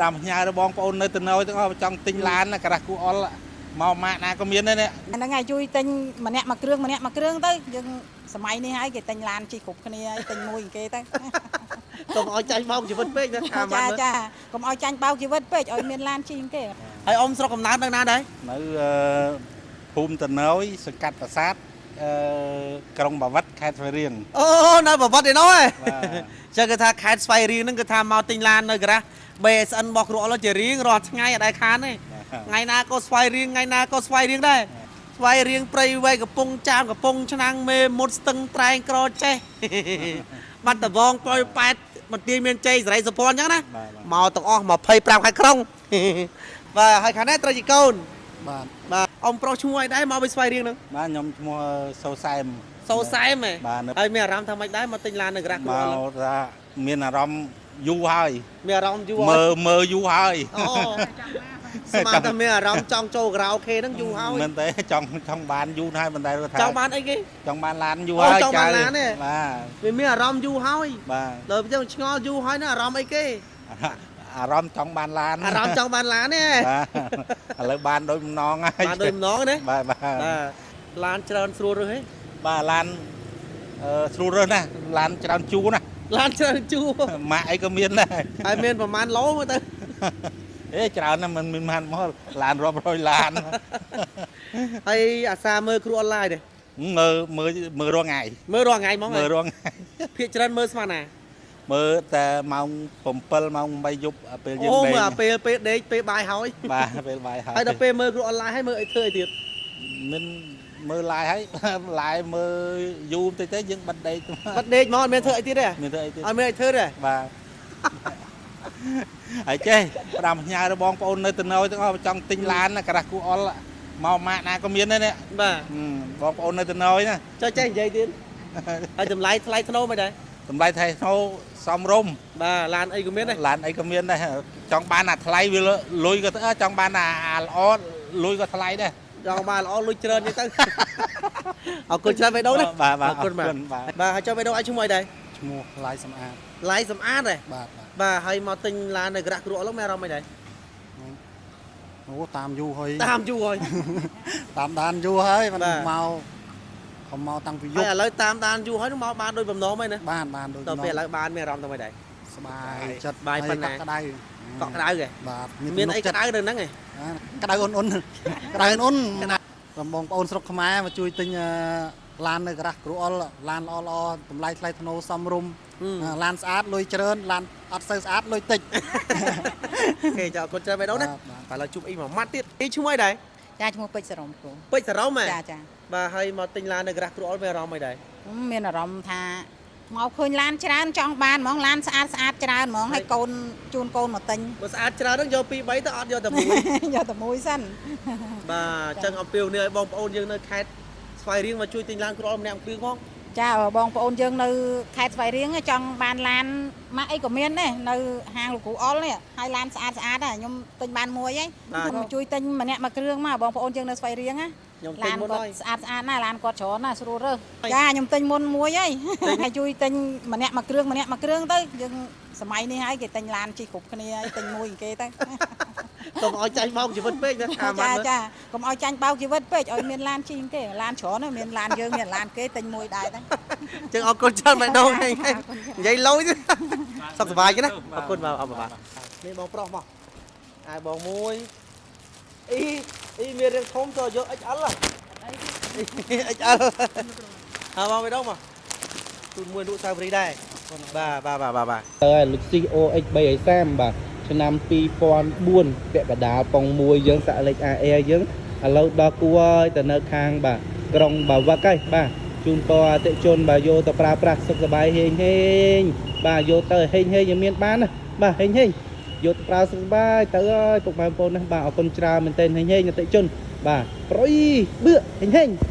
តាមផ្ញើរបស់បងប្អូននៅតំណយទាំងអស់ចង់ទិញឡានណាការ៉ាស់គូអុលមកម៉ាកណាក៏មានដែរនេះ ហ្នឹងហើយជួយទិញម្នាក់មួយគ្រឿងម្នាក់មួយគ្រឿងទៅយើងសម័យនេះហើយគេទិញឡានជិះគ្រប់គ្នាហើយទិញមួយគេទៅ កុំឲ្យចាញ់បោកជីវិតពេកណាអាម៉ា ចា ត់មើល ចាកុំឲ្យចាញ់បោកជីវិតពេកឲ្យមានឡានជិះគេ ហើយអ៊ំស្រុកកំណើតនៅណាដែរ នៅអឺភូមិតំណយសង្កាត់ប្រាសាទអឺក្រុងបាវិតខេត្តស្វាយរៀង អូនៅប្រវត្តិឯណោះហ៎ បាទ ចឹងគឺថាខេត្តស្វាយរៀងហ្នឹងគឺថាមកទិញឡាននៅការ៉ាស់ BSN របស់គ្រូអល់ជារៀងរាល់ថ្ងៃអត់ដែលខានទេថ្ងៃណាក៏ស្វាយរៀងថ្ងៃណាក៏ស្វាយរៀងដែរស្វាយរៀងព្រៃវែងកំពង់ចាមកំពង់ឆ្នាំងមេមុតស្ទឹងត្រែងក្រចេះ បាត់ដបងប៉ោយប៉ែតបន្ទាយមានជ័យសេរីសុភ័ណ្ឌអញ្ចឹងណា បាទបាទ មកទាំងអស់25ខេត្តក្រុង បាទហើយខាងនេះត្រូវជាកូន បាទ បាទអ៊ំប្រុសឈ្មោះអីដែរមកពីស្វាយរៀងហ្នឹង បាទខ្ញុំឈ្មោះសូសែម សូសែមហ៎ បាទនៅ ហើយមានអារម្មណ៍ថាម៉េចដែរមកទិញឡាននៅក្រាស់គ្រូ ម អល់ កថាមានអារម្មណ៍យូរហើយ មានអារម្មណ៍យូរ មើលមើលយូរហើយ អូស្មានតែមានអារម្មណ៍ចង់ចូលការ៉ាអូខេហ្នឹងយូរហើយ មិនទេចង់ចង់បានយូរហើយមិនតែថា ចង់បានអីគេ ចង់បានឡានយូរហើយ អូចង់បានឡានទេ បាទ វាមានអារម្មណ៍យូរហើយ បាទ ដល់ពេលឆ្ងល់យូរហើយណាអារម្មណ៍អីគេ អារម្មណ៍ចង់បានឡាន អារម្មណ៍ចង់បានឡានទេ បាទឥឡូវបានដូចម្ដងហើយ បានដូចម្ដងណា បាទបាទ បាទឡានច្រើនស្រួលរើសហី បាទឡានអឺស្រួលរើសណាស់ឡានច្រើនជួរណាស់ ឡានច្រើនជួរ ម៉ាក់អីក៏មានដែរ ហើយមានប្រហែលឡូមើលទៅ អេច្រើនណាស់មិនមានបានមកឡានរាប់រយឡាន ហើយអាសាមើលគ្រូអនឡាញទេ មើលមើលមើលរាល់ថ្ងៃ មើលរាល់ថ្ងៃហ្មង មើលរាល់ថ្ងៃ ភាគច្រើនមើលស្មានណា មើលតែម៉ោង7ម៉ោង8យប់ពេលយើងដេក អូមើលអាពេលពេលដេកពេលបាយហើយ បាទពេលបាយហើយ ហើយដល់ពេលមើលគ្រូអនឡាញហើយមើលអីធ្វើអីទៀត មានមើល live ហើយ live មើលយូរបន្តិចទៅយើងបិទដេកទៅ បាត់ដេកមកអត់មានធ្វើអីទៀតទេ មានធ្វើអីទៀត អត់មានអីធ្វើទេ បាទហើយចេះផ្ដាំផ្ញើរបស់បងប្អូននៅតំណយទាំងអស់ចង់ទិញឡានណាការ៉ាស់គូអុលមកម៉ាកណាក៏មានដែរនេះ បាទ ហឹមបងប្អូននៅតំណយណា ចុះចេះនិយាយទៀតហើយតម្លៃថ្លៃធ្នូមិនដែរ តម្លៃថៃថ្នូរសមរម្យ បាទឡានអីក៏មានដែរ ឡានអីក៏មានដែរចង់បានអាថ្លៃវាលុយក៏ទៅចង់បានអាអាល្អលុយក៏ថ្លៃដែរ ចង់បានល្អលុយច្រើនទៀតទៅ អរគុណច្រើនបេះដូងណា បាទបាទ អរគុណបាទ អរគុណបាទ បាទហើយចុះបេះដូងឲ្យឈ្មោះអីដែរ ឈ្មោះឡាយសំអាត ឡាយសំអាតទេ បាទបាទ បាទហើយមកទិញឡាននៅក្រាស់គ្រូអល់មានអារម្មណ៍អីដែរ អូតាមយូរហើយ តាមយូរហើយ តាមដានយូរហើយមិន បាទ មកខំមកតាំងពីយ ហើយ ប់ ឥឡូវតាមដានយូរហើយនឹងមកបានដូចបំណងហើយណា បានបានដូច ដល់ពេលឥឡូវបានមានអារម្មណ៍ទៅមិនដែរ សប្បាយចិត្ត បាយប៉ុណ្ណា ហើយកក់ក្ដៅ កក់ក្ដៅហ៎ បាទ មានអីក្ដៅនៅហ្នឹងហ៎ ក្ដៅអ៊ុនអ៊ុនក្ដៅអ៊ុនអ៊ុនបងប្អូនស្រុកខ្មែរមកជួយទិញឡាននៅការ៉ាស់គ្រូអុលឡានល្អល្អតម្លៃថ្លៃថ្នូរសមរម្យឡានស្អាតលុយច្រើនឡានអត់សូវស្អាតលុយតិច គេចាអរគុណច្រើនបេះដូងណា បាទ បាទឥឡូវជួបអ៊ីមួយម៉ាត់ទៀតអ៊ីឈ្មោះអីដែរ ចាឈ្មោះពេជ្រសរមគូ ពេជ្រសរមហ៎ ចាចា បាទហើយមកទិញឡាននៅក្រាស់គ្រូអល់មានអារម្មណ៍អីដែរ មានអារម្មណ៍ថាមកឃើញឡានច្រើនចង់បានហ្មងឡានស្អាតស្អាតច្រើនហ្មងហើយកូនជូនកូនមកទិញ បើស្អាតច្រើនហ្នឹងយក2 3ទៅអត់យកតែមួយ យកតែមួយសិន បាទអញ្ចឹងអំពាវនាវឲ្យបងប្អូនយើងនៅខេត្តស្វាយរៀងមកជួយទិញឡានគ្រូអល់ម្នាក់មួយគ្រឿងផង ចាបងប្អូនយើងនៅខេត្តស្វាយរៀងចង់បានឡានម៉ាក់អីក៏មានដែរនៅហាងលោកគ្រូអុលនេះហើយឡានស្អាតស្អាតដែរខ្ញុំទិញបានមួយហើយមកជួយទិញម្នាក់មួយគ្រឿងមកបងប្អូនយើងនៅស្វាយរៀងណា ខ្ញុំទិញ ឡានគាត់ មុនហើយ ស្អាតស្អាតណាស់ឡានគាត់ច្រើនណាស់ស្រួលរើសចាខ្ញុំទិញមុនមួយហើយហើយជួយទិញម្នាក់មួយគ្រឿងម្នាក់មួយគ្រឿងទៅយើងសម័យនេះហើយគេទិញឡានជិះគ្រប់គ្នាហើយទិញមួយគេទៅ កុំឲ្យចាញ់បោកជីវិតពេកណាអាម៉ា ចា ត់មើល ចាកុំឲ្យចាញ់បោកជីវិតពេកឲ្យមានឡានជិះគេឡានច្រើនណាស់មានឡានយើងមានឡានគេទិញមួយដែរទៅ អញ្ចឹងអរគុណច្រើនបេះដូង និយាយលយសុខសប្បាយទេណាអរគុណបាទអរគុណបាទនេះបងប្រុសមកអាយបងមួយអ៊ីអ៊ីមានរឿងធំទៅយក XL ហ៎ XL ហើយបងបេះដូងមកទូនមួយលក់សាវរីដែរបាទបាទបាទបាទបាទ ទៅហើយ Lexus OX 330បាទឆ្នាំ2004ពាក់កណ្ដាលប៉ុងមួយយើងសាក់លេខ AE យើងឥឡូវដល់គួរហើយទៅនៅខាងបាទក្រុងបាវឹកហើយបាទជូនពរអតិជនបាទយកទៅប្រើប្រាស់សុខសប្បាយហេងហេងបាទយកទៅហេងហេងឲ្យមានបានណាបាទហេងហេងយកទៅប្រើសុខសប្បាយទៅហើយពុកម៉ែបងប្អូនណាបាទអរគុណច្រើនមែនទែនហេងហេងអតិជនបាទប្រុយបឿហេងហេង។